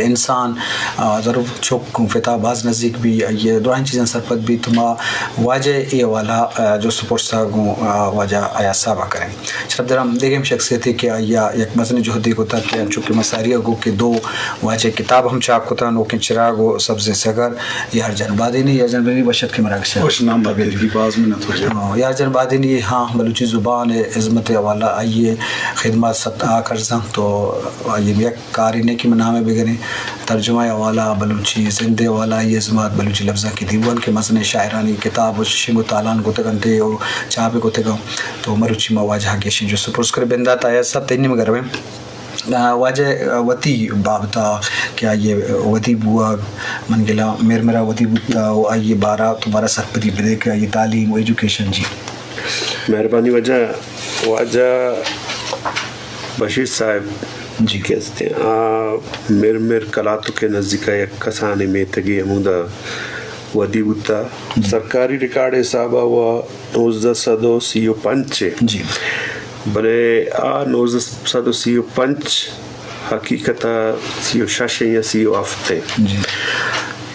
انسان، آ، ضرور چک گوں پتا باز نزیک بی، آئی ء دراہیں چیزاں سرپد بی، تو ما واجہ اے حوالہ، آ، جست پرسا گوں، آ، واجہ ایاز صاحب ء کریں۔ شرپ درم دیگہ ہم شخصیتے کہ آئی ء یک مزنیں جہدے کتگ کہ انچو کہ ما ساری ء گوں کہ دو واجہ کتاب ہم چاپ کتگ، نوکیں چراگ و سبزیں سگر، یار جان بادینی، یار جان بادینی بشت کہ مراگش۔ خوش نام بات، باز منت واجہ۔ ہاں، یار جان بادینی، ہاں، بلوچی زبان ء ہزمت ء حوالہ آئی ء خدمات ست آ کرزاں تو آئی ء یک کارے نہ کہ من نام ء بگریں، ترجمہ ء حوالہ، بلوچی زند ء حوالہ، آئی ء ہزمات، بلوچی لبزانکی دیوان کہ مزنیں شاعرانی کتاب و شنگ و تالان کتگ انت و چاپ ء کتگ انت، تو مروچی ما واجہ ء گیشیں جست و پرس کریں۔ بندات ایاز صاحب تئی نیمگ ء رویں۔ آ، واجہ وتی بابت ء کہ آئی ء ودی بوگ، من گلاں میر مرا ودی بوتا و آئی ء بارہ تو مارا سرپدی بدے کہ آئی ء تعلیم و ایجوکیشن جی۔ مہربانی واجہ، واجہ بشیر صاحب جی۔ کہ ہستیں، آ میر میر کلاتک ء نزیک ء یک کسانیں میتگے ہمودا ودی بوتا۔ جی۔ سرکاری ریکارڈ ء حساب ء و نوزدہ سد و سی و پنچ ء۔ جی۔ بلے آ نوزدہ سد و سی و پنچ حقیقت ء سی و شش ء یا سی و ہفت ء۔ جی۔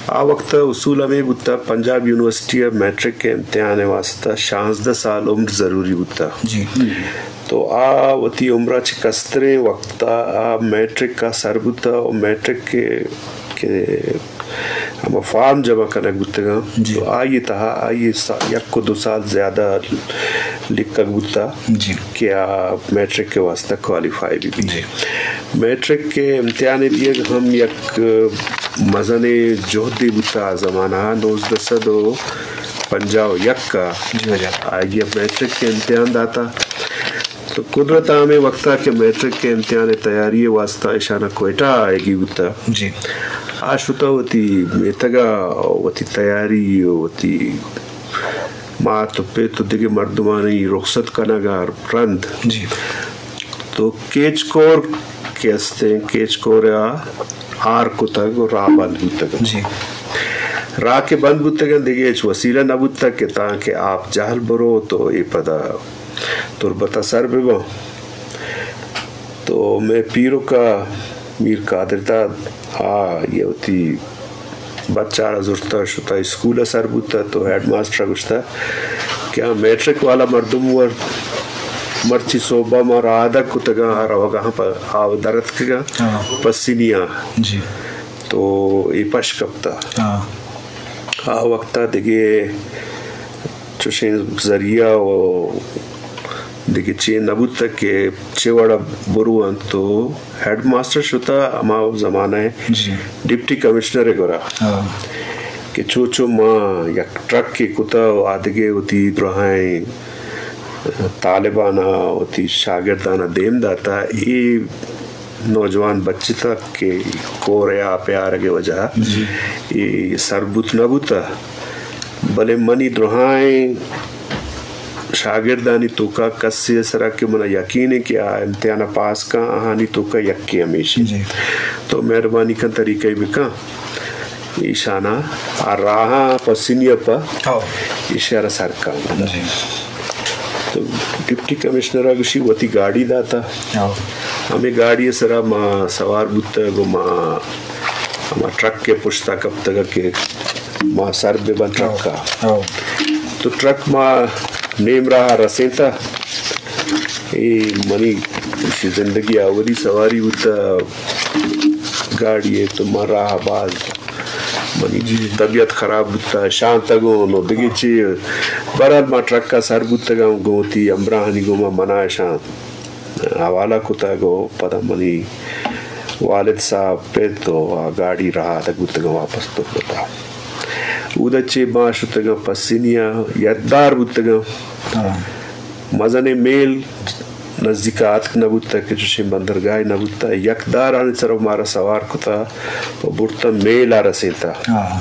آ وقت ء اصول ہمے بوتا، پنجاب یونیورسٹی ء میٹرک ء امتحان ء واستہ شانزدہ سال عمر ضروری بوتا۔ جی۔ تو آ وتی عمر ء چہ کستریں وقت ء آ میٹرک ء سر بوتا و میٹرک ء کہ ہما فارم جمع کنگ بوتگاں، جی۔ تو آئی ء تہا آئی ء سا-، یک و دو سال زیادہ لکھگ بوتا، جی۔ کہ آ میٹرک ء واستہ کوالیفائی بہ بیت۔ جی۔ میٹرک ء امتحان ء دیگ ہم یک مزنیں جہدے بوتا آ زمانہ ء، نوزدہ سد و پنجاہ و یک ء جی واجہ۔ آئی ء میٹرک ء امتحان داتا۔ تو قدرت ء ہمے وقت ء کہ میٹرک ء امتحان ء تیاری ء واستہ ایشان ء کوئٹہ ء آیگی بوتہ۔ جی۔ آ شتہ وتی میتگ ء وتی تیاری ء وتی مات ء پت ء دگہ مردمانی رخصت کنگ ء رند۔ جی۔ تو کیچ کور کہ استیں، کیچ کور ء آر کتگ ء راہ بند بوتگ۔ جی۔ راہ کہ بند بوتگ انت، دگہ ہچ وسیلہ نہ بوتگ کہ تانکہ آپ جہل برو تو اے پدا تربت ء سر بہ باں۔ تو مئے پیرک ء میر قادر داد آ یہ وتی بچار ء زرتہ شتہ اسکول ء سر بوتہ تو ہیڈ ماسٹر ء گوشتہ کہ آ میٹرک والا مردم ور مرچی صوبہ ما رادگ کتگاں آ روگاں پہ آ در اتکگاں ہاں۔ پسنی آ جی۔ تو اے پش کپتہ۔ ہاں۔ آ وقت ء دگہ چوشیں ذریعہ و دگہ چے نہ بوتگ کہ چے وڑا برو انت تو ہیڈ ماسٹر شتہ ہما زمانہ ء جی۔ ڈپٹی کمشنر ء گورا ہاں۔ کہ چو چو ما یک ٹرک ء کتہ و آ دگہ وتی دراہیں طالبان ء وتی شاگردان ء دیم داتہ اے نوجوان بچتگ کہ کور ء آپ ء آرگ ء وجہ ء جی۔ اے سر بوت نہ بوتہ، بلے منی دراہیں شاگردانی توکا کسے ء سرا کہ منا یقین انت کہ آ امتحان ء پاس کن، آہانی توکا یکے ہمیش انت۔ جی۔ تو مہربانی کن طریقہ ء بکن۔ ایشانا آ راہاں پسنی ء پہ ہو۔ ایشی ء را سر کن۔ جی۔ تو ڈپٹی کمشنر ء گوشی وتی گاڑی داتا۔ ہو۔ ہمے گاڑی ء سرا ما سوار بوتگ و ما ہما ٹرک ء پشتا کپتگ کہ ما سر بہ بن ٹرک ء۔ ہو۔ تو ٹرک ما نیم راہ ء رسینتا۔ اے منی زندگی ء اولی سواری بوتا گاڑی ء تو ما راہ ء باز منی جی۔ طبیعت خراب بوتہ، شانتگ اوں، نو دگہ چی۔ بہرحال ما ٹرک ء سر بوتگ آں، گوں وتی ہمراہانی گوما منا اشاں حوالہ کتگ و پدا منی والد صاحب پت و آ گاڑی رہادگ بوتگ آں واپس تربت ء۔ اود ء چہ ما شتگ آں پسنی ء، یکدار بوتگ آں۔ ہاں۔ مزنیں میل نزیک ء اتک نہ بوتگ کہ چوشیں بندرگاہے نہ بوتگ۔ یک دارانی سر ء مارا سوار کتگ ء برتگ میل ء رسینتگ۔ ہاں۔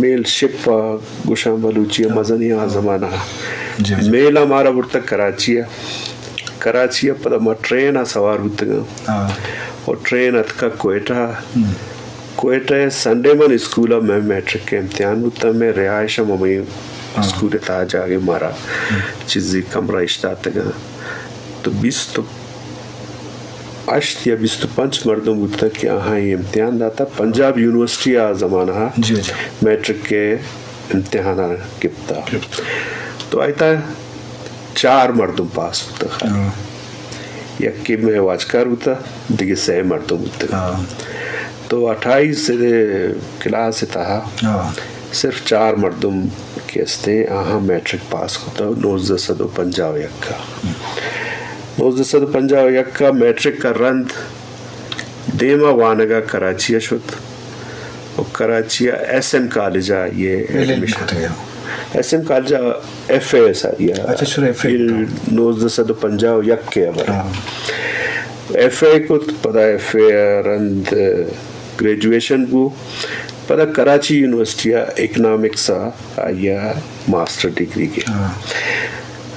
میل شپ ء گوشاں بلوچی ء مزنیں آ زمانہ ء۔ جی، جی۔ میل ء مارا برتگ کراچی ء۔ کراچی ء پدا ما ٹرین ء سوار بوتگ آں۔ ہاں۔ و ٹرین اتکگ کوئٹہ ء۔ ہم۔ کوئٹہ ء سنڈے من اسکول ء مئے میٹرک ء امتحان بوتگ، مئے رہائش ہم ہمے ہاں۔ اسکول ء تہا جاگہے مارا ہم۔ چیزے کمرہ اش داتگ انت۔ تو بیست ہشت یا بیست و پنچ مردم بوتگ کہ آہاں اے امتحان داتا۔ پنجاب یونیورسٹی آ زمانہ ءَ جی، جی۔ میٹرک ءِ امتحان ءَ گپتا۔ گپتا۔ تو آئی تہا چار مردم پاس بوتگ۔ ہاں۔ یکے مئے واجکار بوتا، دگہ سئے مردم بوتگ۔ ہاں۔ تو اٹھائیس کلاس ءِ تہا ہاں۔ صرف چار مردم کہ استیں، آہاں میٹرک پاس کتا نوزدہ سد و پنجاہ و یک ءَ۔ نوزدہ سد و پنجاہ و یک ءَ میٹرک ءَ رند دیما وانگ ءَ کراچی ءَ شت و کراچی ءَ ایس ایم کالج ءَ آئی ءِ ایڈمیشن۔ ایس ایم کالج ءَ ایف اے سا یا اچھا، شروع ایف اے اے کتا۔ نوزدہ سد و پنجاہ و یک ءِ ہبر۔ ہاں۔ ایف اے کت، پدا ایف اے ءَ رند گریجویشن بو، پدا کراچی یونیورسٹی ءَ اکنامکس ءَ آئی ءَ ماسٹر ڈگری گپت۔ ہاں۔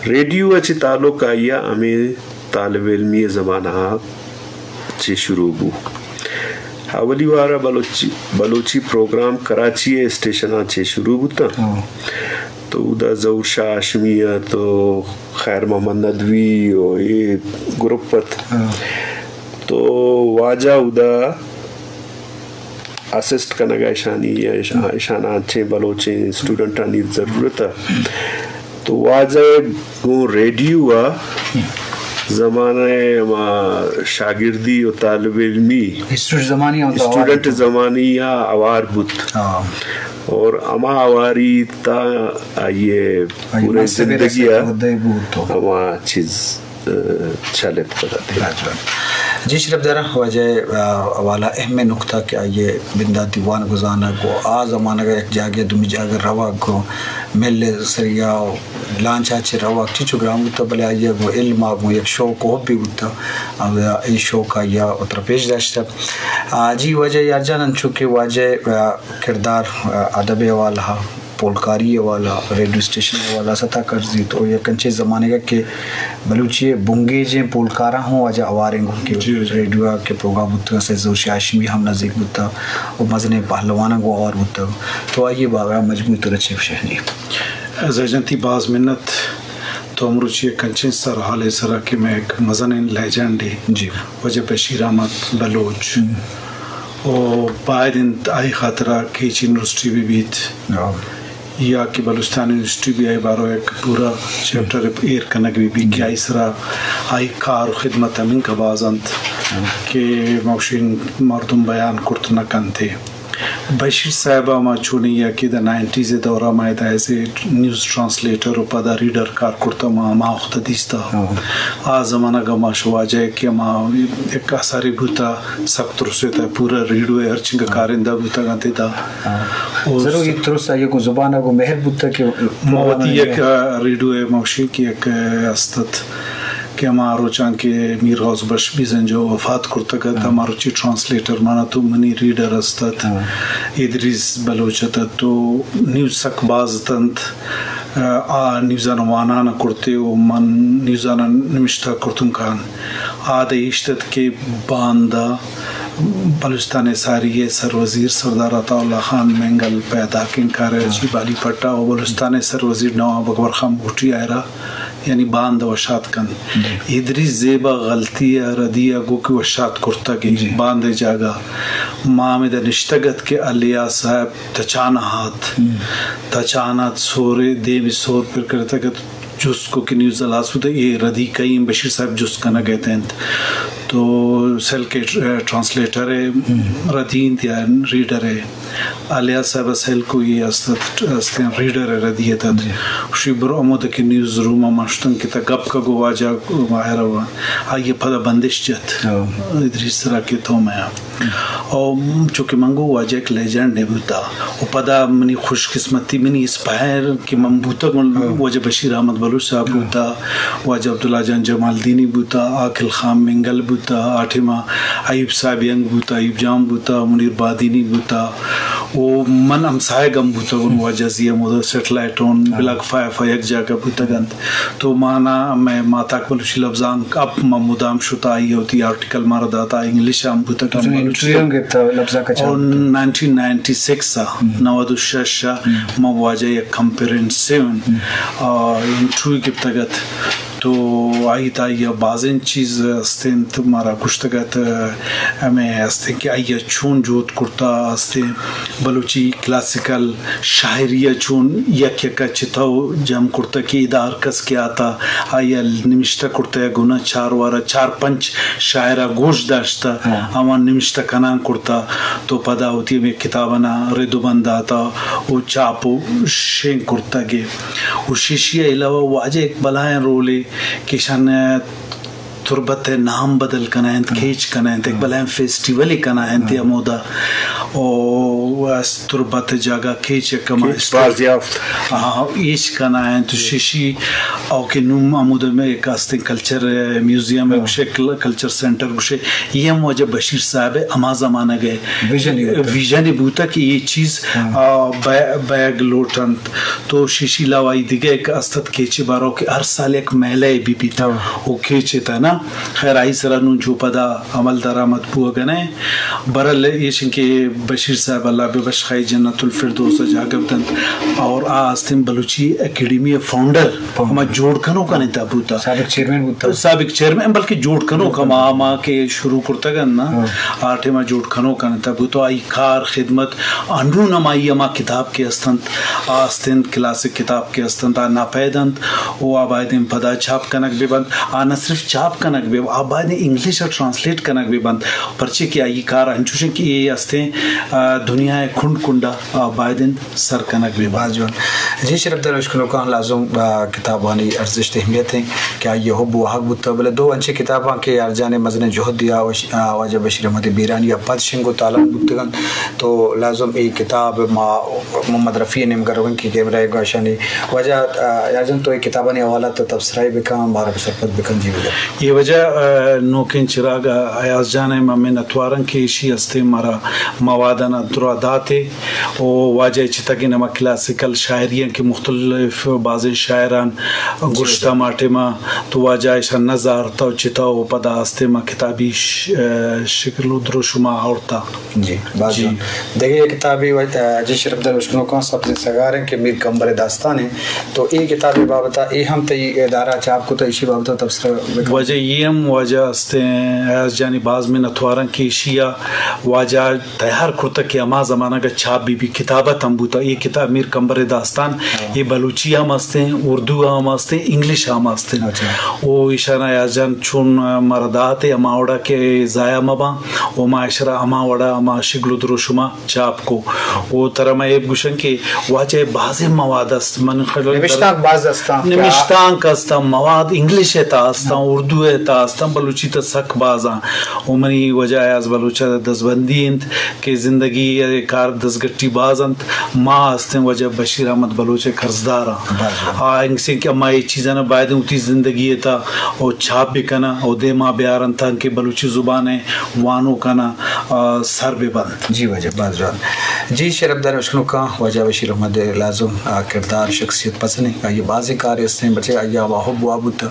ریڈیو ءَ چہ تعلق آئی ءَ ہمے طالب علمی ءِ زمانہ ءَ چہ شروع بو۔ اولی وار ءَ بلوچی، بلوچی پروگرام کراچی ءِ اسٹیشن ءَ چہ شروع بوتاں۔ ہاں۔ تو اودا ظہور شاہ ہاشمی ات و خیر محمد ندوی و اے گروپ ات۔ ہاں۔ تو واجہ اودا اسسٹ کنگ ءَ اشانی، اش-، اشان انچیں بلوچیں اسٹوڈنٹانی ضرورت ءَ۔ تو واجہ ءَ گوں ریڈیو ءَ زمانہ ءِ ہما شاگردی و طالب علمی اسٹوڈنٹ زمانی ءَ ہوار بوت۔ ہاں۔ اور ہما ہواری تا آئی ءِ آئی پورے منصب ءِ زندگی ءَ رسد عہدہ بوت۔ ہما چیز چلت پدا دے۔ راجوان۔ جی شرف دارا، واجہ ءِ، آ، حوالہ اہم نقطہ کہ آئی ءِ بنداتی وانگ و زانگ و آ زمانگ ءَ یک جاگہ دومی جاگہ روگ و مل ءِ سریا و لانچ ءَ چہ روگ چیچو گران بوتہ، بلے آئی ءَ گوں علم ءَ گوں یک شوق و حبے بوتہ، آ، اے شوق آئی ءَ وترا پیش داشتہ۔ آ، جی واجہ یار جان، انچو کہ واجہ ءِ، آ، کردار، آ، ادب ءِ حوالہ ءَ پولکاری ءِ حوالہ، ریڈیو اسٹیشن ءِ حوالہ ءَ ستا کرزیت و یک انچیں زمانگ ءَ کہ بلوچی ءِ بنگیجیں پولکاراں ہوں واجہ ہواریں گوں کہ جی، جی۔ ریڈیو ءَ کہ پروگرام بوتگ، سید ظہور شاہ ہاشمی ہم نزیک بوتگ و مزنیں پہلواناں گوں ہوار بوتگ۔ تو آئی ءِ بارہ ءَ مجموعی طور ءَ چے گوشئے؟ زیجان تئی باز منت۔ تو مروچی یک انچیں سرحالے سرا کہ مئے یک مزنیں لیجنڈے جی۔ واجہ بشیر احمد بلوچ۔ ہم۔ و باید انت آئی خاطرا کیچ یونیورسٹی بہ بیت۔ ہاں۔ یا کہ بلوچستان یونیورسٹی بھی آئی بارو یک پورا چیپٹر ایر کنگ بہ بیت کہ آئی سرا آئی کار و خدمت ہمینکہ باز انت کہ موشین مردم بیان کرت نہ کنت۔ بشیر صاحب ءَ ما چونی یا کہ دا نائنٹیز ءِ دورا ما ادا ایز اے نیوز ٹرانسلیٹر و پدا ریڈر کار کرتا، ما ہما وخت دیستا۔ ہاں۔ آ زمانگ ءَ ما شواجہ کہ ما یک آسرے بوتا، سک ترسیتا، پورا ریڈیو ءِ ہرچنکہ ہاں۔ کارندہ بوتگ انت ادا۔ ہاں۔ و ضرور یک ترس آئی ءَ گوں زبان ءَ گوں مہر بوتگ کہ ما وتی یک، آ، ریڈیو ءِ موشی کہ یک، آ، است ات کہ ہما روچاں کہ میر غوث بخش بیزنجو وفات کرتگ ات، ہاں۔ ہما روچی ٹرانسلیٹر مانا تو منی ریڈر است ات۔ ہاں۔ ادریس بلوچ ات، تو نیوز سک باز اتنت۔ آ نیوزان وانان کرتے و من نیوزان نمشتہ کرتن کان۔ آ دے اشت ات کہ باندا بلوچستان ءِ ساری ءِ سروزیر سردار عطا اللہ خان مینگل پیداکیں کار ءَ چی بالی پٹا و بلوچستان ءِ سروزیر نواب اکبر خان بگٹی آئرا یعنی باند وشات کن۔ جی۔ ادریس زیبا غلطی ءَ ردی ءَ گو کہ وشات کرتگ جی۔ باند ءِ جاگہ ما ہمدا نشتگ ات کہ الیاس صاحب تچان ءَ ات۔ ہم۔ تچان ات، سورے، دیمی سور پر کرتگ ات، جست کو کہ نیوز ہلاس بوتگ، اے ردی کئیں؟ بشیر صاحب جست کنگ ءَ ات انت۔ تو سیل کہ ٹر-، ٹرانسلیٹر ءِ ہم۔ ردی انت یا ریڈر ءِ؟ الیاس صاحب ءَ سیل کو اے است ات، استیں ریڈر ءِ ردی ات ات۔ جی۔ شی برو ہمود کہ نیوز روم ءَ ما شتن کہ تا گپ کا گو واجہ ماہر ءَ آئی ءَ پدا بندش جت۔ ہاں۔ ادریس سرا کہ تو میں او چونکہ من گوں واجہ یک لیجنڈے بوتا و پدا منی خوش قسمتی، منی اسپائر کہ من بوتا گوں ہاں۔ واجہ بشیر احمد بلوچ صاحب ہاں۔ بوتا، واجہ عبداللہ جان جمالدینی بوتا، عاقل خان منگل بوتا، آ ٹیما ایوب صاحب ینگ بوتا، ایوب جان بوتا، منیر بادینی بوتا و من ہمساہگ ہم بوتا گوں واجہ زی ہمودا سیٹلائٹ اون ہاں۔ بلاک فائیو یک جاگہ بوتگ انت۔ تو مانا مئے ماتاک بلوچی لبزانک اپ ما مدام شتا، آئی ءَ وتی آرٹیکل مارا داتا، انگلش ءَ ہم بوتگ، تو ہم بلوچی انٹرویو ہم گپتا لبزانک ءَ چاپ اور کتا۔ نائنٹین نائنٹی سکس ءَ، ہم۔ نود و شش ءَ، ہم۔ ما واجہ یک کمپرینسیو، ہم۔ آ، انٹرویو گپتگ ات۔ تو آئی تہا آئی ءَ بازیں چیز است انت مارا گوشتگ ات، ہمے است انت کہ آئی ءَ چون جہد کرتا، است انت بلوچی کلاسیکل شاعری ءَ چون یک یک ءَ چتو جم کرتا کہ ادا ہر کس کہ آتا آئی ءَ نمشتہ کرتا، گنا چار وارا چار پنچ شاعر ءَ گوش داشتا، ہاں۔ آواں نمشتہ کنان کرتا، تو پدا وتی ہمے کتابانا رد و بند داتا و چاپ و شنگ کرتگ۔ و شیشی ءَ علاوہ واجہ یک بلاہیں رولے کہ شان تربت ءِ نام بدل کنائینت، ہاں۔ کیچ کنائینت، یک ہاں۔ بلاہیں فیسٹیولے کنائینت ہاں۔ ہمودا۔ او اس تربت ءِ جاگہ کیچ ءِ کما کیچ اسٹور۔ بازیافت۔ ہاں، ایش کنائینت، شیشی او کہ نوں ہمودا یک استیں کلچر میوزیم ہاں۔ گوشے، کل-، کلچر سینٹر گوشے، یہ ہم واجہ بشیر صاحب ءِ ہما زمانگ ءِ ویژن ہی بوتا۔ ویژن ہی بوتا کہ یہ چیز، ہاں۔ آ، بے-، بیگ لوٹ انت۔ تو شیشی علاوہ ای دگہ یک است ات کیچ ءِ بارو کہ ہر سال یک میلہ بی بیت۔ ہاں۔ او کیچ ءِ تہا نا۔ خیر، آئی سرا نوں چو پدا عمل درآمد بوگ ءَ نہ۔ برل ایش کہ بشیر صاحب اللہ ببخش، خی جنت الفردوس ءَ جاگہ دنت اور آ استیں بلوچی اکیڈمی ءِ فاؤنڈر، فاؤنڈر۔ ہما جوڑ کنوکانی تہا بوتا۔ سابق چیئرمین بوتا۔ سابق چیئرمین، بلکہ جوڑ کنوک ہما، ہما کہ شروع کرتگ انت نا، ہاں۔ آ ٹائم ءَ جوڑ کنوکانی تہا بوتا۔ آئی کار خدمت انون ہمائی ہما کتاب کہ است انت، آ است انت کلاسک کتاب کہ است انت، آ ناپید انت و آ بایدیں پدا چاپ کنگ بہ بنت۔ آ نہ صرف چاپ کنگ بہ، آ بایدیں انگلش ءَ ٹرانسلیٹ کنگ بہ بنت، پرچے کہ آئی کار انچوش انت کہ اے استیں، آ، دنیا ءِ کنڈ کنڈ ءَ آ بایدیں سر کنگ بہ بنت۔ باز جوان۔ جی شرف دار اشکنوکاں، لازم، آ، کتابانی ارزشت اہمیت انت کہ آئی ءِ حب واہگ بوتگ، بلے دو انچیں کتاباں کہ یار جان ءِ مزنیں جہد دیا، آ، واجہ بشیر احمد بیرانی ءَ پد شنگ و تالان بوتگ انت، تو لازم اے کتاب ما محمد رفیع ءِ نیمگ ءَ رویں کہ کیمرہ ءِ گوشانی۔ واجہ، آ، یار جان، تو اے کتابانی حوالہ ءَ تو تبصرہ ءَ بکن، مارا سرپد بکن۔ جی واجہ۔ اے واجہ، آ، نوکیں چراگ، آ، ایاز جان ءِ ما منتواراں کہ ایشی ہستیں مارا موادانا درا داتے۔ و واجہ ءِ چتگیں ہما کلاسیکل شاعری انت کہ مختلف بازیں شاعران گوشتہ ما ٹیما، تو واجہ ءَ ایشاں نہ زارتہ و چتہ و پدا استیں ما کتابی ش-، شکل و دروشما آورتہ۔ جی، باز جی۔ جوان۔ دگہ یک کتابے و-، جی شرف دار اشکنوکاں، سبزیں سگار انت کہ میر کمبر ءِ داستان انت۔ تو اے کتاب ءِ بابت ءَ اے ہم تئی ادارہ چاپ کتہ، ایشی بابت ءَ تبصرہ بکن۔ واجہ اے ہم واجہ استیں ایاز جانی باز منتواراں کہ ایشی ءَ واجہ تیار کرتگ کہ ہما زمانگ ءَ چاپ بی بی، کتابت ہم بوتگ۔ اے کتاب میر کمبر ءِ داستان، ہاں۔ اے بلوچی ہم ہستیں، اردو ہم ہستیں، انگلش ہم ہستیں۔ اچھا۔ او ایشانا ایاز جان چون مارا داتے ہما وڑا کہ ضائع مہ باں، او ما اشرا ہما وڑا ہما شکل و دروشما چاپ کو۔ او ترا ما اے گوشن کہ واجہ بازیں مواد است، من خیال نبشتانک باز استاں۔ نبشتانک استاں، مواد انگلش ءِ تہا استاں، اردو ءِ تہا استاں، بلوچی تہا سک بازاں۔ او منی واجہ ایاز بلوچ ءَ دزبندی انت کہ زندگی ءِ کار دزگٹی باز انت، ما استیں واجہ بشیر احمد بلوچ ءِ قرضدار آں۔ باز۔ آ انگسیں کہ ما اے چیزاں باید وتی زندگی ءِ تہا او چاپ بکناں او دیما بیارن تانکہ بلوچی زبان ءِ وانوکانا، آ، سر بہ بنت۔ جی واجہ، باز جوان۔ جی شرف دار اشکنوکاں، واجہ بشیر احمد ءِ لازم، آ، کردار، شخصیت پسند انت۔ آئی ءِ بازیں کار استیں، بچے آئی ءَ ہما حب وا بوتہ۔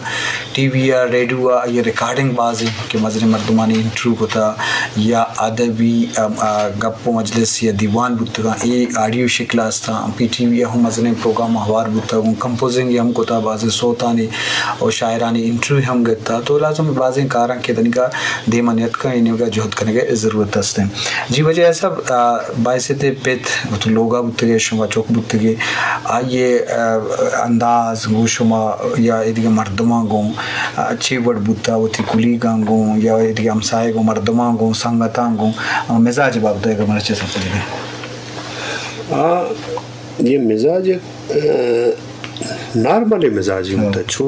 ٹی وی ءَ، ریڈیو ءَ آئی ءِ ریکارڈنگ باز انت کہ مزنیں مردمانی انٹرویو کتہ یا ادبی، ام، آ، گپ و مجلس یا دیوان بوتگاں، اے آڈیو شکل ءَ استاں۔ پی ٹی وی ءَ ہم مزنیں پروگرام ہوار بوتگ، گوں کمپوزنگ ہم کتہ، بازیں سوتانی و شاعرانی انٹرویو ہم گپتہ۔ تو لازم بازیں کاراں کہ دنیگا دیما نیتکاں، اے نیمگا جہد کنگ ءِ ضرورت است انت۔ جی واجہ صاحب، آ، باعث تے پت وتی لوگا بوتگے، شما چک بوتگے، آئی ءِ، آ، انداز گوں شما یا ایدگہ مردماں گوں، آ، چے وڑ بوتا، وتی کلیگاں گوں یا ایدگہ ہمسائے گوں، مردماں گوں، سنگتاں گوں، آ، مزاج بابت اگر مرچی سرپدی دے۔ آ، یہ مزاج، آ، نارمل مزاج ہاں۔ بوتا، چو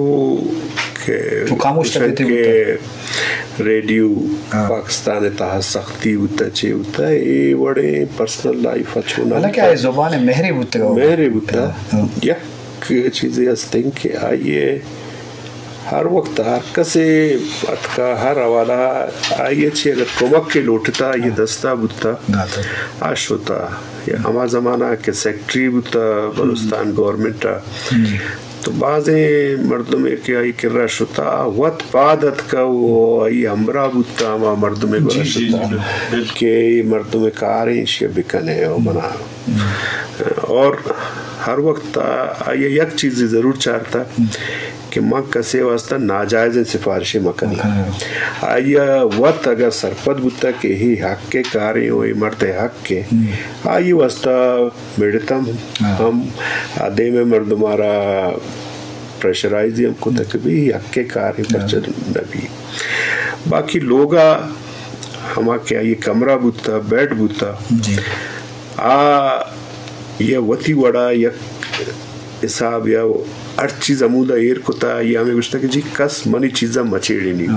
کہ چو خاموش گوشن طبیعت کہ بوتا۔ ریڈیو ہاں۔ پاکستان ءِ تہا سختی بوتا، چے بوتا، اے وڑیں پرسنل لائف ءَ چو نہ حالانکہ بوتا۔ آئی زبان ءِ مہرے بوتگ۔ مہرے بوتا۔ ہاں۔ یک چیزے ہستیں کہ آئی ءِ ہر وقت ہر کسے اتکا، ہر حوالہ آئی ءَ چی اگر کمک ءِ لوٹتا، آئی ءِ دستا بوتا، داتا۔ آ شتا۔ یا ہما زمانہ کہ سیکرٹری بوتا بلوچستان گورنمنٹ ءَ، جی۔ تو بازیں مردمے کہ آئی کرا شتا، وت پاد اتکا و آئی ہمراہ بوتا، ہما مردمے گورا جی، جی، شتا جی، بالکل۔ کہ اے مردمے کاریں ایشی بکنے و منا۔ اور ہر وقت آئی یک چیزے ضرور چارتا کہ من کسے واسطہ ناجائزیں سفارشے مہ کنیں۔ آئی ءَ وت اگر سرپد بوتگ کہ اے حق ءِ کاریں و اے مرد ءِ حق ءِ، آئی واسطہ مڑتم ہم، آ دیم ءِ مردم ءَ را پریشرائز ہم کتگ کہ بھئی اے حق ءِ کاریں، پرچہ نہ بی۔ باقی لوگ ءَ ہما کہ آئی کمرہ بوتہ، بیڈ بوتہ، آ یا وتی وڑا یک حساب یا ہر چیز ہمودا ایر کتا، یا ہمیں گوشتا کہ جی کس منی چیزاں مچیڑینی۔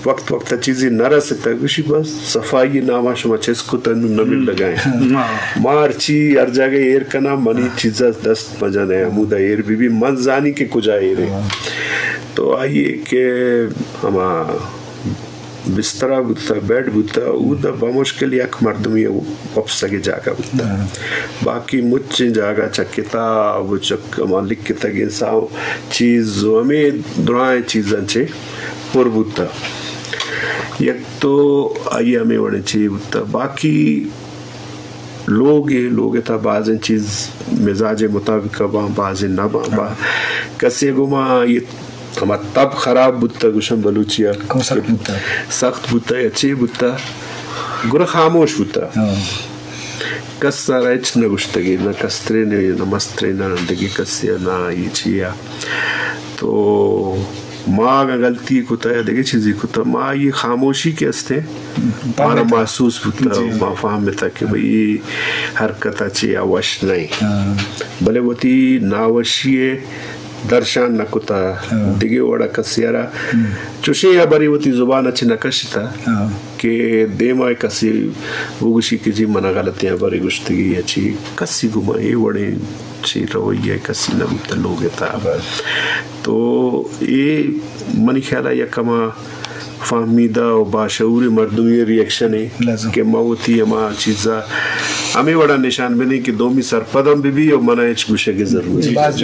وقت وقت چیزی نہ رستا، گوشی بس صفائی ناما شما چست کتا، نو نہ ملگائیں۔ ما ہرچی ہر جاگہ ایر کنا، منی چیزا دست مجنے، ہمودا ایر بی بی، من زانی کہ کجا ایرے۔ تو آئیے کہ ہما بسترا بوتہ، بیڈ بوتہ، اودا بمشکل یک مردمے وپسگے جاگہ بوتہ۔ باقی مچیں جاگہ چہ کتاب و چہ ہما لکتگیں ساو چیز و ہمے درائیں چیزاں چہ پر بوتہ۔ یک تو آئی ہمے وڑیں چی بوتہ۔ باقی لوگ ءَ، لوگ ءِ تہا بازیں چیز مزاج ءِ مطابق باں، بازیں نہ باں۔ با-، کسے گوما یہ ہما تب خراب بوتہ، گوشن بلوچی ءَ۔ سخت بوتہ یا چے بوتہ، گڑا خاموش بوتہ۔ کس ءَ را ہچ نہ گوشتگی، نہ کسترے، نہ، نہ مسترے، نہ دگہ کسے، نہ یہ چی ءَ۔ تو ما اگاں غلطی کتہ یا دگہ چیزی کتہ، ما یہ خاموشی کہ استیں، مارا محسوس بوتہ، ما فہمتہ کہ بھئی یہ حرکت ءَ چے آ وش نہ ایں۔ بلے وتی ناوشی ءِ درشان نہ کتہ، دگہ وڑا کسے ءَ را چوشیں ہبرے وتی زبان ءَ چہ نہ کشتہ کہ دیما کسے بگوشی کہ جی منا غلطیں ہبرے گوشتگی یا چی، کسی گوما اے وڑیں چی رویہ کسی نہ بوتہ لوگ ءِ تہا۔ تو اے منی خیال ءَ یک ہما فہمیدہ و باشعور مردمی ریئیکشن ہے کہ ما وتی ہما چیزا ہمے وڑا نشان بدیں کہ دومی سرپد ہم بہ بی و منا ہچ گوشگ ضرورت